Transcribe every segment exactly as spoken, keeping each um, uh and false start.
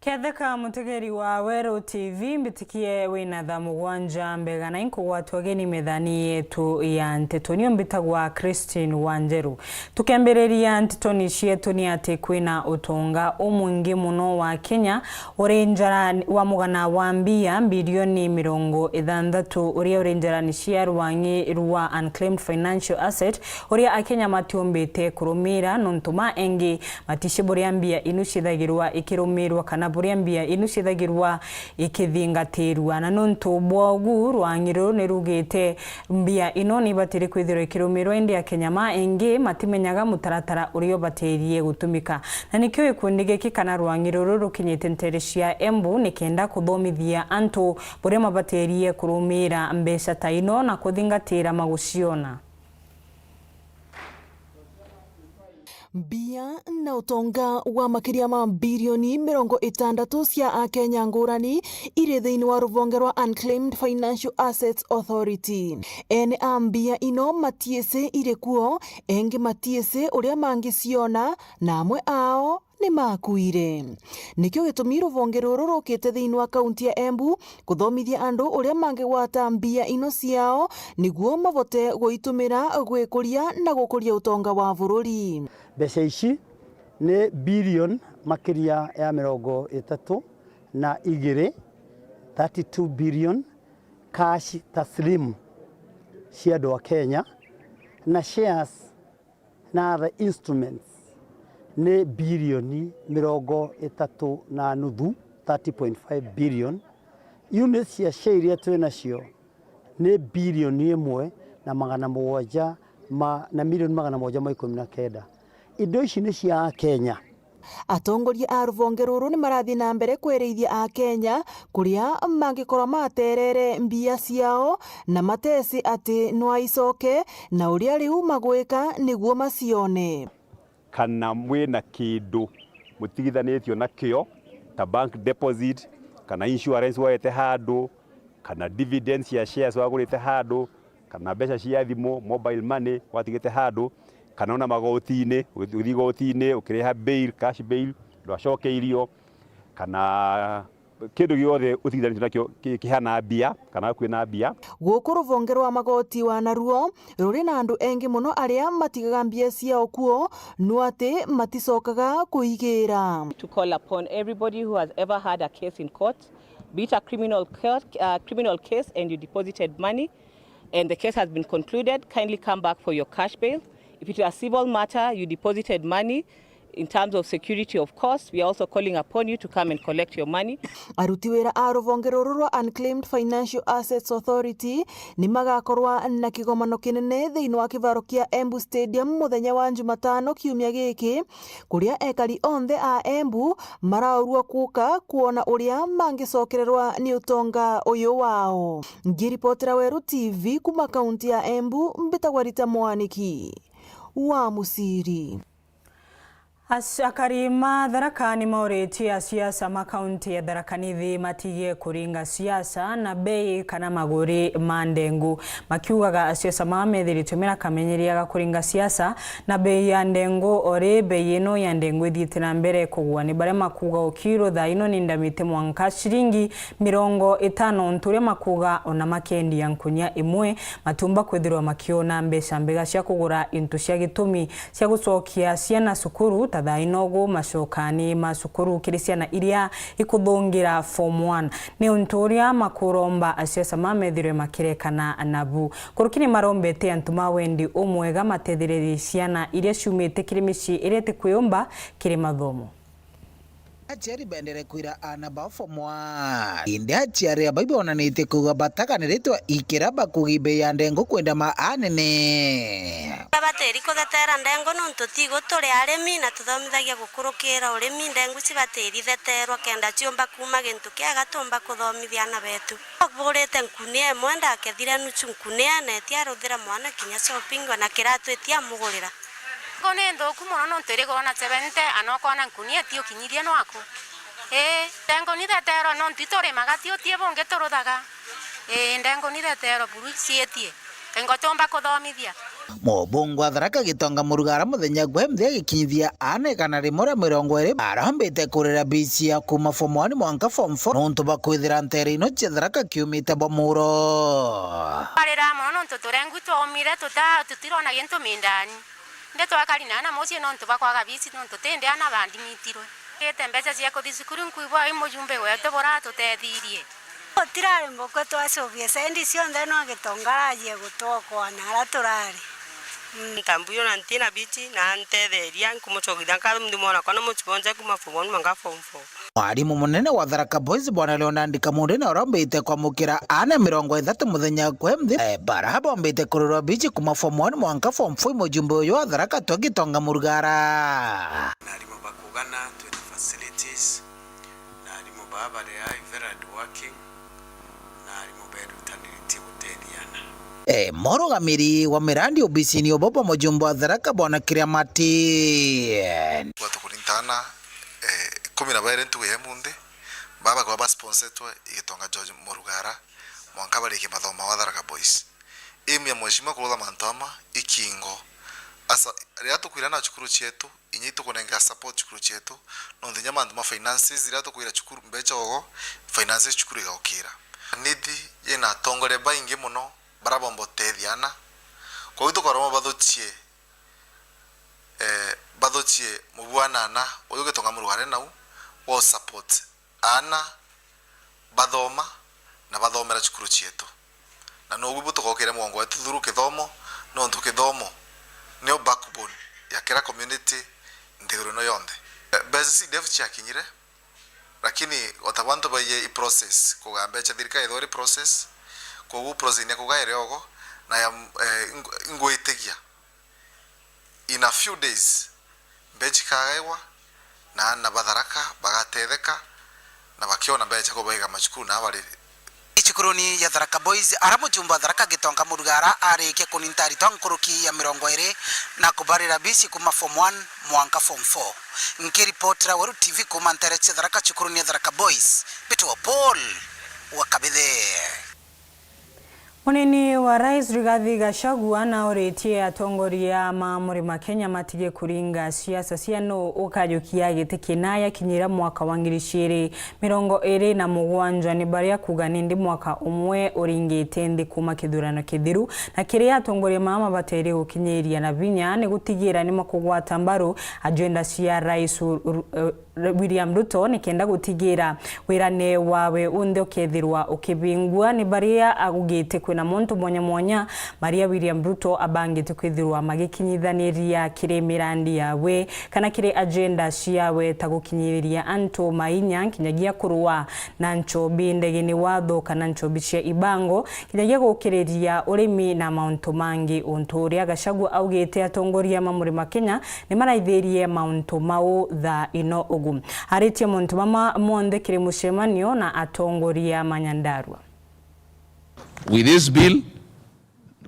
Ketheka mutegeri wa Weru T V, mbitikie wina thaa mugwanja mbega na inkugwatwa geni methani yetu ya nteto. Nio mbitagwa Christine Wanjeru. Tukembiriria ntetoni cietu ni ati kwina utonga umwingi muno wa Kenya uri njara wa mugana wa mbia bilioni mirongo ithanthatu, uria uri njarani cia rwang'i rwa unclaimed financial asset, uria Akenya matiumbite kurumira nontu ma engi matici buria mbia inu ciithagirwa ikirumirwa kana buria mbia inu ciithagirwa ikithingatirua. Na nontu bwogu, rwang'i ruru ni rugite mbia ino ni ibatiri kwithirwa ikirumirwa, indi Akenya ma engi matimenyaga mutaratara uria ubatirie gutumika. Na nikio gikundi giki kana rwang'i ruru rukinyite ntere cia Embu ni kenda kuthomithia antu buria mabatirie kurumira mbeca ta ino na kuthingatira maguciona. Mbia na utonga wa makiria ma bilioni mirongo itandatu cia Akenya ngurani iri thiini wa ruvonge rwa Unclaimed Financial Assets Authority. Ene a mbia ino matiisi iri kuo, engi matiisi uria mangiciona, na amwe ao ni makuire. Nikio gitumi ruvonge ruru rukite thiini wa kaunti ya Embu kuthomithia andu uria mangigwata mbia ino ciao niguo mabote guitumira gwikuria na gukuria utonga wa bururi. Mbeca ici ni bilioni makiria ya mirongo itatu na igiri, thirty-two billion, cash taslim cia andu a Kenya, na shares na other instruments ni bilioni mirongo itatu na nuthu, thirty point five billion. Units cia share iria twi nacio ni bilioni imwe na magana mugwanja ma, na milioni magana mugwanja ma ikumi na kenda. Indo ici ni cia Akenya. Atongoria a ruvonge ruru ni marathii na mbere kwereithia Akenya kuria mangikorwa materere mbia ciao na matesi ati no aicoke, na uria riu magwika niguo macione. Kana mwina kindu mutigithanitio nakio, ta bank deposit, kana insurance waete handu, kana dividends ya shares wagurite handu, kana mbeca cia thimu, mobile money, watigite handu, kana ona magotini, uthi-, uthi igotini, ukiriha bail, cash bail, ndwacokeirio, kana kindu giothe utigithanitio nakio ki-, kihana mbia, kana kwina mbia. Guku ruvonge rwa magoti wa naruo ruri na andu engi muno aria matigaga mbia ciao kuo, no ati maticokaga kuigira. To call upon everybody who has ever had a case in court, be it a criminal court, uh, criminal case and you deposited money and the case has been concluded, kindly come back for your cash bail. If it is a civil matter, you deposited money, in terms of security, of course, we are also calling upon you to come and collect your money. Aruti wira a ruvonge ruru rwa Unclaimed Financial Assets Authority ni magakorwa na kigomano kinene thiini wa kivaro kia Embu Stadium muthenya wa Jumatano kiumia giki, kuria ekari onthe a Embu maraurua kuuka kwona uria mangicokererwa ni utonga uyu wao. Ngiripotera Weru T V kuma kaunti ya Embu, mbitagwa Rita Mwaniki wa Musiri. Ac-, akari ma Tharaka ni mauritie asiasa ma kaunti ya Tharaka Nithi matige kuringa siasa na bei kana maguri ma ndengu, makiugaga asiasa mao methiritwe mena kamenyeria ga kuringa siasa na bei ya ndengu. Ori bei ino ya ndengu ithiite na mbere kugwa, ni baria makuuga o kiro thaa ino ni ndamite mwanka ciringi mirongo itano, untu uria makuuga ona makendia nkunia imwe, matiumba kwithirwa makiona mbeca mbega cia kugura into cia gitumi cia gucokia ciana cukuru, ta thaa ino ugu macoka ni ma cukuru kiri ciana iria ikuthungira form one. Ni untu uria makuromba asiasa mamethirwe makirekana nabu. Kuruki ni marombete antu ma wendi umwega matethiririe ciana iria ciumite kiri micii iria itikwiyumba kiri mathomo. Aciari bendere kwira aana bao form one. Indi aciari aba ibonanitie kuuga bataganiritwe ikira bakugi bei ya ndengu kwenda ma anene. Babatiri kuthetera ndengu nontu tigu turi arimi na tuthomithagia gukurukira urimi. Ndengu cibatiri itheterwa kenda ciumba kuuma gintu kiega tumba kuthomithia aana betu. Ngurite nkunia imwe, ndakethire nuchu nkunia, na etiaruthira mwana kinya shopping, ona kiratu itiamugurira. Ndengu ni nthuku mono nontu irigurwa na seventy, ana ukona nkunia ti ukinyithie nwaku. Ii, ndengu ni itheterwa nontu iturimaga, ti utii bungi turuthaga. Ii, ndengu ni itheterwa buru ciitie. Ndengu tiumba kuthomithia. Mubunge wa Tharaka Gitonga Murugara muthenya gwe mthia agikinyithia aana igana rimwe ria mirongo iri arambite kurira bici ya kuma form one mwanka form four nontu bwa kwithira nteere ino cia Tharaka kiumite bwa muro. Twarira mono nontu turengu twaumire tuta-, tutirona gintu mindani. Indi twakari na ana mucii nontu bwa kwaga bici nontu tindi ana bandimitirwe. Gite mbeca cia kuthi cukuru nkwigua i mujumbe wetu buratutethirie. Gutirari mbukwe twacubie sendi cionthe no Gitonga arajie gutuokoa na ara turari. Mm. Ntambuyo na ntina bici na antetheria nkumucokithia nkatho muthimo nakwa na mucii bonje kuma form one mwanka form four. Mwarimu munene wa Tharaka Boys Bwana Leonard Kamunde na urambite kwamukira aana mirongo ithatu muthenya kwe mthi, eh, bara bombite kurirwa bici kuma form one mwanka form four mujumbe uyu wa Tharaka twa Gitonga Murugara. Na arimu ba kugana twina facilities, na arimu baa bari a very hard working, na arimu berutanirie gutethia aana. Eh, murugamiri wa mirandi obisini ubu bwa mujumbe wa Tharaka Bwana Kiria Martin. Gwatukurinta aana, eh, ikumi na bairi ntuku ya imunthi, baba kwa basponsetwe i Gitonga George Murugara, mwanka barikie mathomo ma Tharaka Boys. Aim ya mheshimiwa kurutha mantu ama ikingo. Asa, riria tukwira na cukuru cietu, inya itukunenga support cukuru cietu, nontu inya mantu ma finances, riria tukwira cukuru mbeca ogo, finances cukuru igaukira. Nidi ina atongoria baingi mono bara bomba utethia aana. Koguo tukaromba bathuchie, eh, bathuchie mubuanana uyu Gitonga Murugara ari nau, wa support aana bathoma na bathomera cukuru cietu. Na nobu bu tugokire mugongo wetu through kithomo, nontu kithomo nio backbone ya kira community nthiguru ino yonthe. Eh, mbeca C D F ciakinyire, lakini o ta bantu baiji i process, kugaa mbeca thirikari ithwa iri process, koguo process ni ya kugaa iri ogo, na ya, eh, ing-, ingwitigia in a few days, mbeca ikagaigwa, na aana ba Tharaka bagatetheka, na bakiona mbeca kubaiga macukuru na bari. Icukuruni ya Tharaka Boys, ara mujumbe wa Tharaka Gitonga Murugara arikia kuninta aritwa nkuruki ya mirongo iri na kubarira bici kuma form one mwanka form four. Nkiripotera Weru T V kuma ntere cia Tharaka, cukuruni ya Tharaka Boys, mbitwa Paul wa Kabithe. Munini wa Rais Rigathi Gachagua nauritie atongoria ma Murima Kenya matige kuringa siasa cia nuu ukajukia giti kina yakinyira mwaka wa ngiri ciiri mirongo iri na mugwanja, ni baria kuuga nindi mwaka umwe uringite nthi kuma kithurano kithiru, na kiria atongoria maa mabateire gukinyiria na vinya ni gutigira ni makugwata mbaru ajenda cia Rais Ru-, Ru-, William Ruto, nikenda gutigira wirane wawe unthe ukethirwa ukibingua. Ni baria augite kwina montu mwanya mwanya maria William Ruto abangite kwithirwa magikinyithaniria kiri mirandi yawe kana kiri agenda ciawe, ta gukinyiriria antu mainya, nkinyagia kurua na nchobi ndegeni watho kana nchobi cia ibango, nkinyagia gukiriria urimi na mauntu mangi. Untu uria Gachagua augite atongoria ma Murima Kenya ni maraithirie mauntu mau thaa ino ugu. Aritie mauntu mama monthe kiri mucemanio na atongoria ma Nyandarua. With this bill,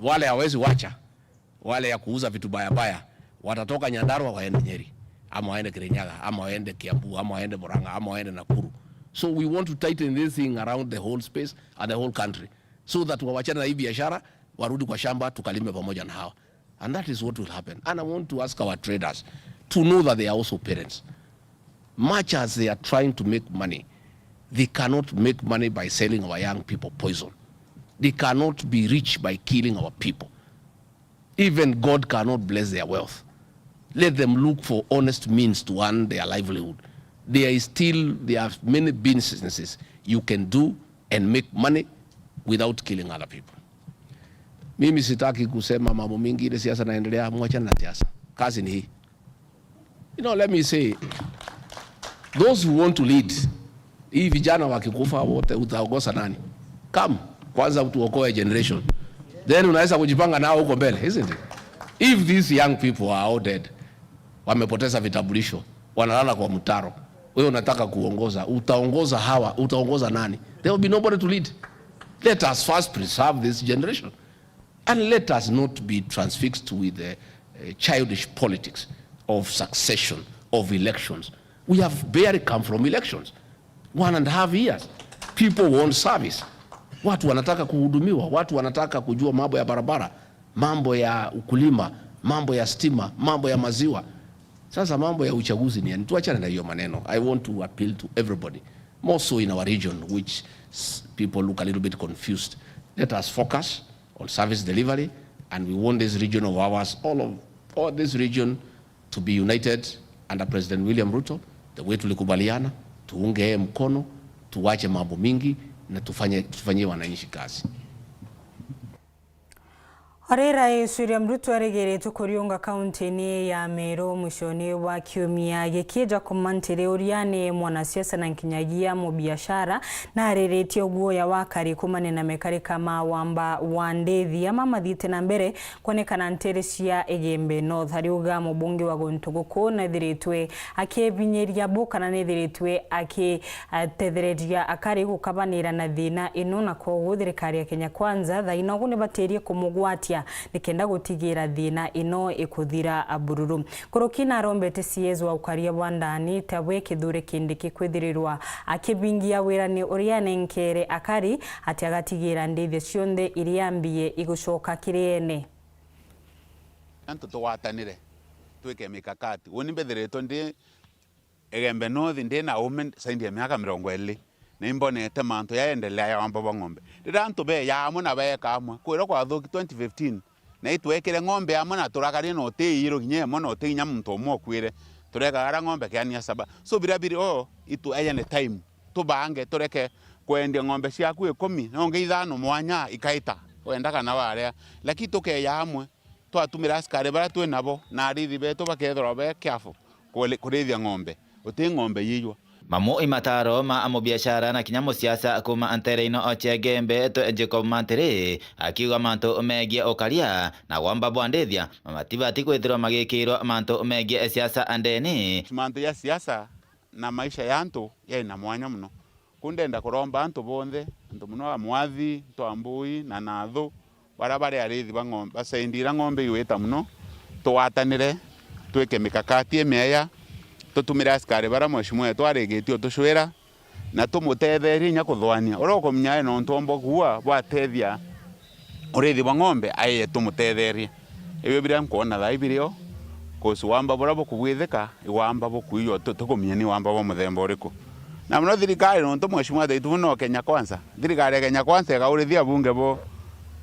wale hawezi wacha, wale ya kuuza vitu baya baya, watatoka Nyandarua waende Nyeri, ama waende Kirinyaga, ama waende Kiambu, ama waende Murang'a, ama waende Nakuru. So we want to tighten this thing around the whole space and the whole country, so that wawachane na hii biashara, warudi kwa shamba, tukalime pamoja na hawa. And that is what will happen. And I want to ask our traders to know that they are also parents. Much as they are trying to make money, they cannot make money by selling our young people poison. They cannot be rich by killing our people. Even God cannot bless their wealth. Let them look for honest means to earn their livelihood. There is still, there are many businesses you can do and make money without killing other people. Mimi sitaki kusema mambo mingi, ile siasa naendelea, mwachana na siasa. Kazi ni hii. You know, let me say, those who want to lead, hii vijana wakikufa wote, utaongoza nani? Come, kwanza tuokoe generation. Then unaweza kujipanga nao huko mbele, isn't it? If these young people are all dead, wamepoteza vitambulisho, wanalala kwa mtaro, wewe unataka kuongoza, utaongoza hawa, utaongoza nani? There will be nobody to lead. Let us first preserve this generation. And let us not be transfixed with the, uh, childish politics of succession, of elections. We have barely come from elections. One and a half years. People want service. Watu wanataka kuhudumiwa, watu wanataka kujua mambo ya barabara. Mambo ya ukulima, mambo ya stima, mambo ya maziwa. Sasa mambo ya uchaguzi ni yani, tuachane na hiyo maneno. I want to appeal to everybody, more so in our region, which s-, people look a little bit confused. Let us focus on service delivery, and we want this region of ours, all of, all this region to be united under President William Ruto, the way tulikubaliana, tuunge yeye mkono, tuwache mambo mingi na tufanye, tufanyie wananchi kazi. O ri Rais William Ruto arigiritwe kuriunga kaunti-ini ya Meru mwishoni wa kiumia giki. Jacob Mantiri uria ni mwanasiasa na nkinyagia mubiashara, na ariritie guoya wa akari kumania na mekarika ma wamba wa ndithi ama mathiite na mbere kwonekana nteere cia Igembe North. Ariuga mubunge wa guntu guku nethiritwe akibinyiria bu kana nethiritwe aki atethereria akari gukabanira na thina ino, na kwoguo thirikari ya Kenya Kwanza thaa ino ugu nibatirie kumugwatia nikenda gutigira thina ino ikuthira bururu. Nkuruki narombete C S wa ukaria bwa ndani, Tabwe Kithure Kindiki, kwithirirwa akibingia wirani uria anenkere akari, ati agatigira ndithia cionthe iria mbie igucoka kiri ene. Antu tugwatanire, twike mikakati. Uni mbithiritwe ndi Igembe North, ndi na uume zaidi ya miaka mirongo iiri, na imbonete mantu yaendelea ya wamba bwa ng'ombe. Riria antu beeja amwe na beeka amwe, kwirwa kwathuki twenty fifteen, na itwekire ng'ombe amwe na turakaria na uti iiru kinya imwe na uti kinya muntu umwe ukuire, turekaga aria ng'ombe kiania saba. So, biria biri o, itu eye ni time, tubange, tureke kwendia ng'ombe ciaku ikumi, na ungi ithano mwanya ikaita, wenda kana warea. Lakini tukeeja amwe, twatumira askari baria twi nabo na arithi betu bakethirwa be careful kuri-, kurithia ng'ombe, uti ng'ombe yiijwa. Mamu i mataro ma mubiashara na kinya musiasa kuuma nteere ino cia Igembe North, Jacob Mantiri, akiuga mantu megie ukaria na wamba bwa ndithia matibati kwithirwa magikirwa mantu megie siasa ndeni. Mantu ja siasa na maisha ya antu yaina mwanya mono. Ku ndenda kuromba antu bonthe, antu mono a Mwathi, antu a Mbui na Nathu, baria bari arithi ba ng'ombe, basaindi iria ng'ombe igwita mono, tugwatanire, twike mikakati imieya, tutumire askari baria mheshimiwa wetu arigitie utucwira, na tumutetherie inya kuthwania. Uria ukumenya ena untu omba kuua bwatethia urithi bwa ng'ombe, aye tumutetherie. Ibio biria nkwona thaa ii biri o, 'cause wamba buria bukubwithika, i wamba bukuiywa, tu-, tukumenya ni wamba bwa muthemba uriku. Na mono thirikari, nontu mheshimiwa Taitumu no Kenya Kwanza, thirikari ya Kenya Kwanza ikaurithia abunge bo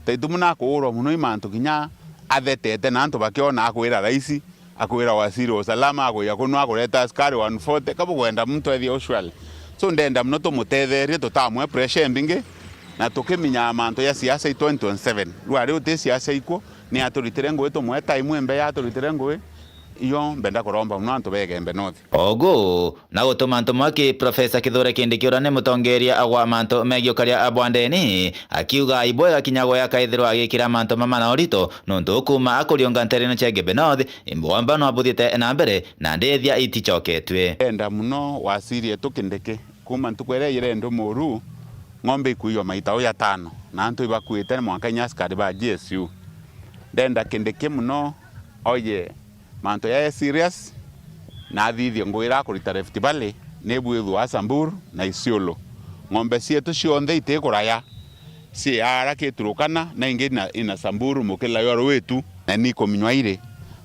Taitumu nakuurwa mono i mantu kinya athetete na antu bakiona akwira raisi, akwira waziri wa usalama, akwija kunu akureta askari one forty, ka bukwenda muntu ethie usually. So ndenda mono tumutetherie, tutamwe pressure imbingi, na tukiminyaa mantu ja siasa i twenty twenty-seven. Rwari uti siasa ikuo, ni aturitire ngui tumwe time imbe ya aturitire ngui, iyo mbenda kuromba mono antu ba Igembe North. Ogu na gutuma antu mwaki Professor Kithure Kindiki uria ni mutongeria wa mantu megie ukaria bwa ndeni, akiuga ibwega kinya gwe akaithirwa agikira mantu mama na urito, nontu kuuma akuriunga nteere ino cia Igembe North, imbwamba no abuthiite na mbere na ndithia iticoketue. Enda mono waziri etu Kindiki, kuuma ntuku iria ijire ndu muru, ng'ombe ikuiywa maita uja tano, na antu ibakuite mwanka inya askari ba G S U. Ndenda Kindiki mono oye mantu jae serious, na athithie ngui iria akurita Rift Valley, ni ibwithua Samburu na Isiolo. Ng'ombe cietu cionthe itikuraya, cii ara ki Turkana, na ingi ina, ina Samburu mukila jwa Ruitu, na ni ikuminywa iri.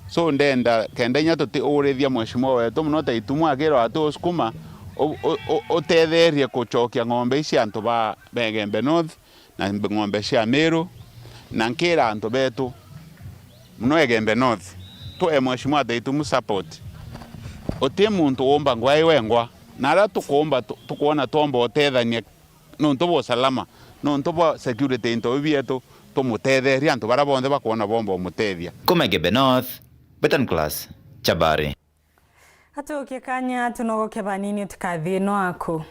So ndenda kenda inya tutiurithia mheshimiwa wetu mono Taitumu akirwa ati usukuma u-, u-, u-, utetherie kucokia ng'ombe ici antu ba, ba Igembe North, na ng'ombe cia Meru, na nkira antu betu mono Igembe North, tue mheshimiwa Taitumu support. Uti muntu uumba ngwa i wengwa, na aria tukuumba tu-, tukwona twomba utethania nontu bwa usalama, nontu bwa security into biu bietu, tumutetherie antu baria bonthe bakwona bomba umutethia. Kuuma Igembe North, Betan Class, Chabari. Atukie kanya tunogoke banini utikathie no aku.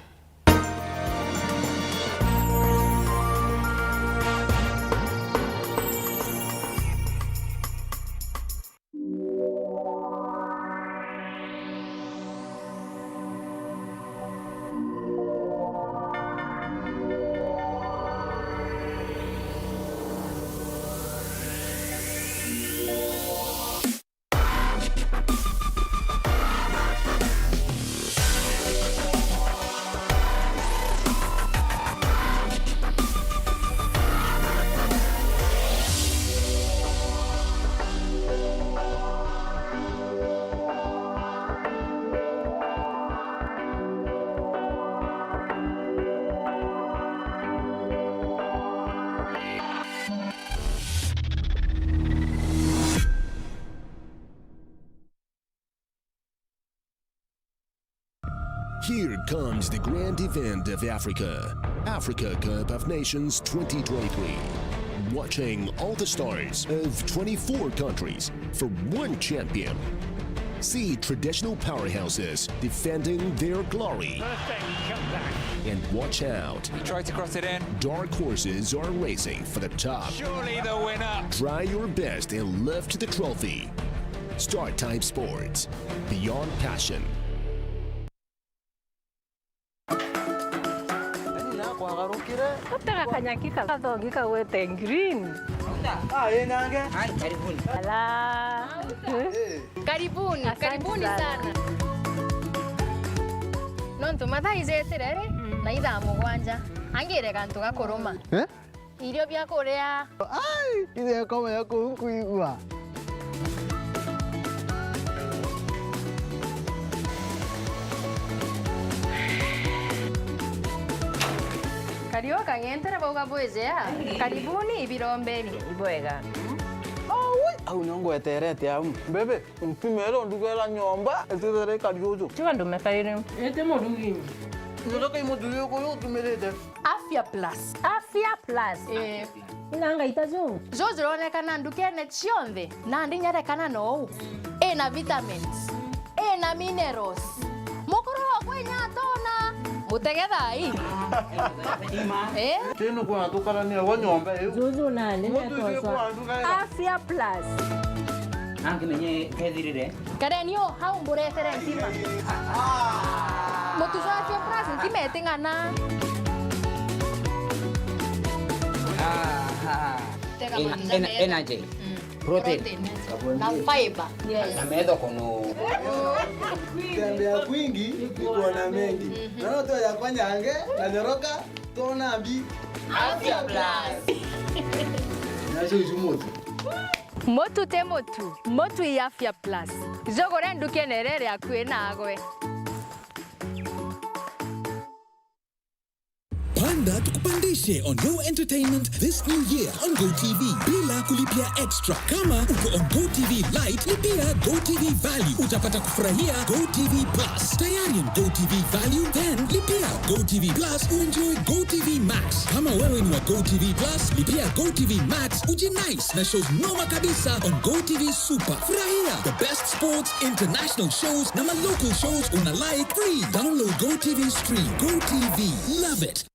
Here comes the grand event of Africa, Africa Cup of Nations twenty twenty-three. Watching all the stars of twenty-four countries for one champion. See traditional powerhouses defending their glory. Perfect comeback. And watch out. He tried to cross it in. Dark horses are racing for the top. Surely the winner. Try your best and lift the trophy. Star Time Sports. Beyond passion. Yaani, nakwagarukire. Gutega kanyaki kathongi kagwete green. Ah, ĩ nange. Ai, karibuni. Ala. Eh. Karibuni, asante karibuni sana. Sana. Nontu mathaa ijetire ri, mm, na ithaa mugwanja. Angire gantu gakuruma. Eh? Irio bia kuria. Ai, irio ekoma ya kuu nkwigua. Kariu kang'entere bauga bwijea. Karibuni ibirombeni. Ibwega. Aui, au nio ngweterete au. Mbebe, ntumire ndugera nyomba, itithire ikari uju. Tiga ndume kairi. Ite murugi. Ndio kai murugi uyu utumirite. Afya Plus. Afya Plus. Eh. Ina ngaita ju. Ju juronekana ndukene cionthe, na ndinyarekana nou. Ina vitamins. Ina minerals. Mukuru wa kwinya atona. Mutegethai. Eh? Tino kwa tukarania wa nyomba iu. Juju nani. Mutu isi kwa nduga. Afya Plus. Nangimenye kethirire. Kareni o hau mburetere ntima. Mutu jwa Afya Plus ntima iting'ana. Ah, ah. Tega en-, manja en-, mega. Energy. Mm. Protein. Protein. Na fiber. Yes. Na metho kono. Kutembea kwingi ni kuona mengi. Mhm. Na no tu ya kwanyange na nyoroka tuona mbi. Afya Plus. Na sio isu mutu. Mutu ti mutu, mutu i Afya Plus. Jogore ndukene rere akui nagwe. Panda tukupandishe on Go Entertainment this new year on Go T V bila kulipia extra. Kama uko on Go T V Lite, lipia Go T V Value. Utapata kufurahia Go T V Plus. Tayari on Go T V Value? Then lipia Go T V Plus uenjoy Go T V Max. Kama wewe ni wa Go T V Plus, lipia Go T V Max ujinais na shows noma kabisa on Go T V Super. Furahia the best sports, international shows na ma local shows on a live free. Download Go T V Stream. Go T V. Love it.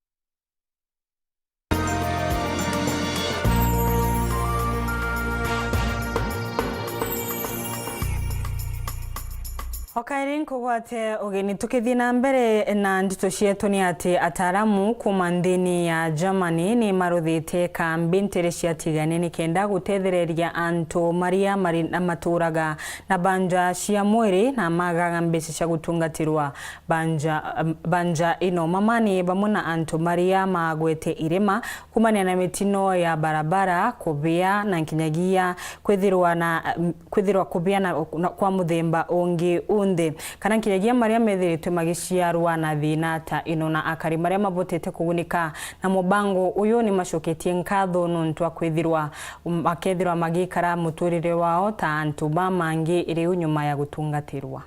O kairi nkugwate ugeni. Tukithii na mbere na ndeto cietu, ni ati ataaramu kuuma nthini ya Germany ni maruthite kambi ntere cia Tigania nikenda gutethereria antu maria mari na maturaga na banja cia mwiri na magaga mbeca cia gutungatirwa. Banja, banja ino mama ni bamwe na antu maria magwete irima kumania na mitino ya barabara, kubia na nkinyagia kwithirwa na, kwithirwa kubia na, na kwa muthemba ungi unthe, kana nkinyagia maria methiritwe magiciarwa na thina ta ino, na akari maria mabotete kugunika na mubango uyu ni macoketie nkatho nontu wa kwithirwa, makethirwa magikara muturire wao ta antu bamangi riu nyuma ya gutungatirwa.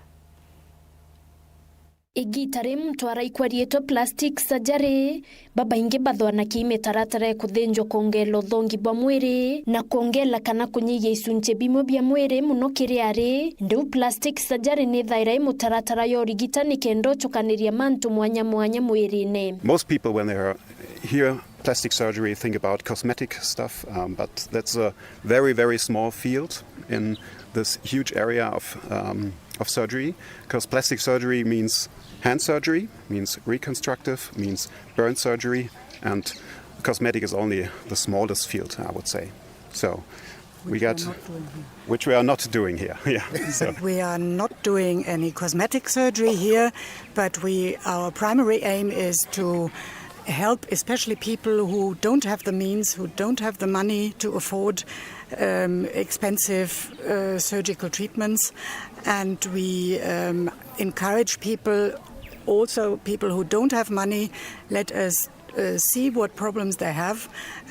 Igita ri muntu araikwa riitwa plastic surgery, babaingi bathwanakia i mitaratara ya kuthinjwa kwongela uthongi bwa mwiri na kwongela kana kunyihia icunci bimwe bia mwiri mono kiri ari. Ndiu plastic surgery ni thaira i mutaratara ya urigitani kenda ucukaniria mantu mwanya mwanya mwirine. Most people, when they are hear plastic surgery, think about cosmetic stuff, um, but that's a very, very small field in this huge area of, um, of surgery, 'cause plastic surgery means hand surgery, means reconstructive, means burn surgery, and cosmetic is only the smallest field, I would say. So we got, which we are not doing here. Yeah, so. We are not doing any cosmetic surgery here, but we, our primary aim is to help especially people who don't have the means, who don't have the money to afford, um, expensive, uh, surgical treatments. And we, um, encourage people, also people who don't have money, let us uh, see what problems they have,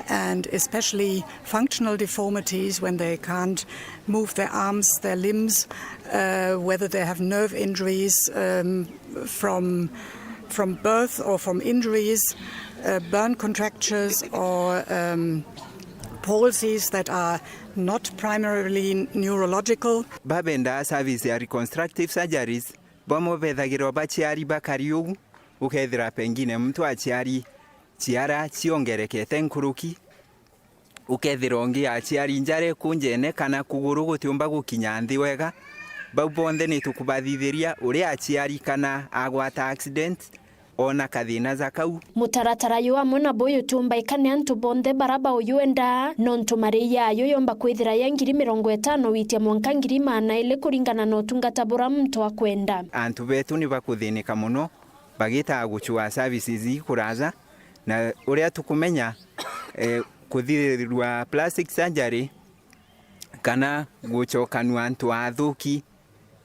and especially functional deformities when they can't move their arms, their limbs, uh, whether they have nerve injuries, um, from, from birth or from injuries, uh, burn contractures or, um, palsies that are not primarily neurological. Babendaa service ya reconstructive surgeries, bamwe bethagirwa baciari bakari uu, ukethira pengine muntu aciari ciara ciongerekete nkuruki, ukethira ungi aciari njara ikunjene kana kuguru gutiumba gukinya nthi wega. Bau bonthe ni tukubathithiria uria aciari kana agwata accident, ona kathina ja kau. Mutaratara uyu amwe nabo jutumbaika ni antu bonthe bara bauyuenda, nontu mariia ayo yomba kwithira ya ngiri mirongo itano witia mwanka ngiri maana iri kuringana na utungata bura muntu akwenda. Antu betu ni bakuthinika mono bagitaga gucua services ikuraja, na uria tukumenya, eh, kuthirirua plastic surgery kana gucokanua antu athuki,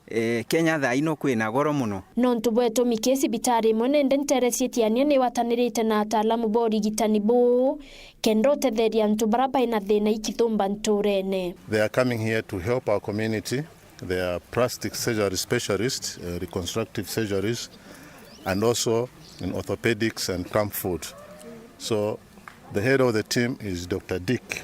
eh, Kenya thaa ino kwina goro mono. Nontu bwa itumi kii, cibitari imwe nende ntere cia Tigania ni igwatanirite na ataalamu ba urigitani buu, kenda utetheria antu bara baina thina ikithumba nturene. They are coming here to help our community. They are plastic surgery specialists, uh, reconstructive surgeries, and also in orthopedics and camp food. So the head of the team is Doctor Dick,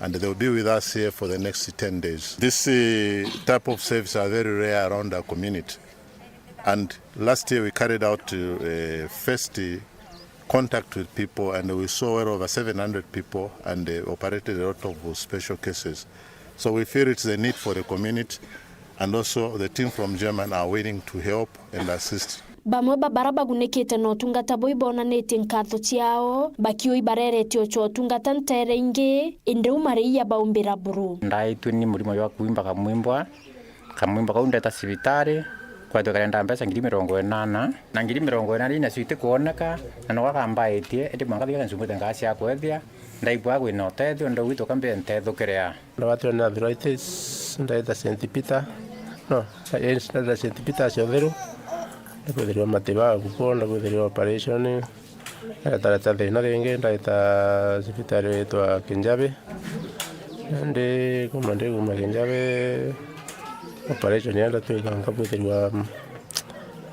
and they'll be with us here for the next ten days. This, uh, type of services are very rare around our community. And last year we carried out, uh, first, uh, contact with people, and we saw well over seven hundred people, and, uh, operated a lot of special cases. So we feel it's the need for the community, and also the team from German are willing to help and assist. Bamwe ba bara bagunikite na utungata buu ibonanitie nkatho ciao, bakiuga ibareretie ucwa utungata ntere ingi, indi u mariia baumbira buru. Ndaitwe ni murimo jwa kuimba kamwimbwa, kamwimbwa kau ndeta cibitari, kwetwe karenda mbeca ngiri mirongo inana, na ngiri mirongo inana ii nacio itikwoneka, na no gakambaitie, indi mwanka thiga ncumbite nkaa cia kwethia, ndaigua gwina utethio, ndauga ithuka mbie ntethukire a. Ndabatwe na arthritis, ndaita Saint Peter. No, yes, ndaita Saint Peter cia Utheru. Ndakwithirwa matibabu kuo, ndakwithirwa operation. Ndatareta thina ringi, ndaita cibitari witwa Kinjabi. Ndi kuma, ndi kuma Kinjabi, operation ya ndatwika nkabwithirwa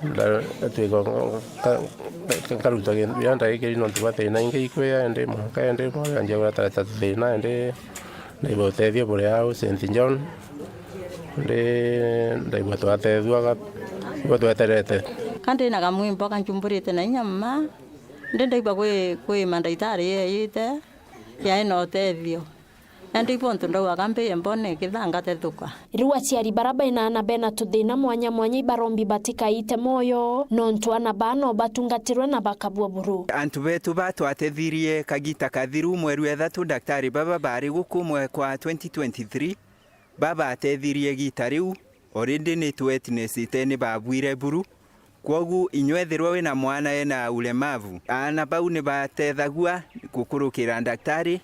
Nda-, ndatwika nka-, nka-, nkaruta kintu kiria ndaikiri nontu bwa thina ingi ikwia, indi mwanka indi mwanka njia gwatareta thina, indi ndaigua utethio buri au Saint John, indi ndaigua twatethua ga-, igua tweterete. Ka ndina kamwimbo kanjumburite na inya mma, ndi ndaigua kwi, kwi mandaitari yeeyite, yaina utethio. Indi ibo untu ndaugaga mbie mbone, kithanga tethuka. Riu aciari bara bena aana bena tuthina mwanya mwanya ibarombi batikaite mwoyo, nontu aana baa no batungatirwe na bakabua buru. Antu betu ba twatethirie kagita kathiru mweri wa ithatu, daktari baba bari guku mwaka wa twenty twenty-three, babatethirie gita riu, already ni tu witnessite ni babuire buru. Kwogu inywe ethirwa wina mwana ena ulemavu, aana bau ni batethagua gukurukira daktari,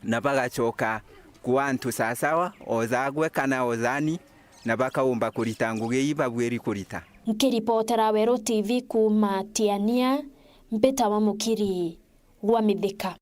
na bagacoka kwa antu sasawa, o jagwe kana o jani, na bakaumba kurita ngugi ii babuiri kurita. Nkiripotera Weru T V kuuma Tiania, mbitawa Mukiri gwa Mithika.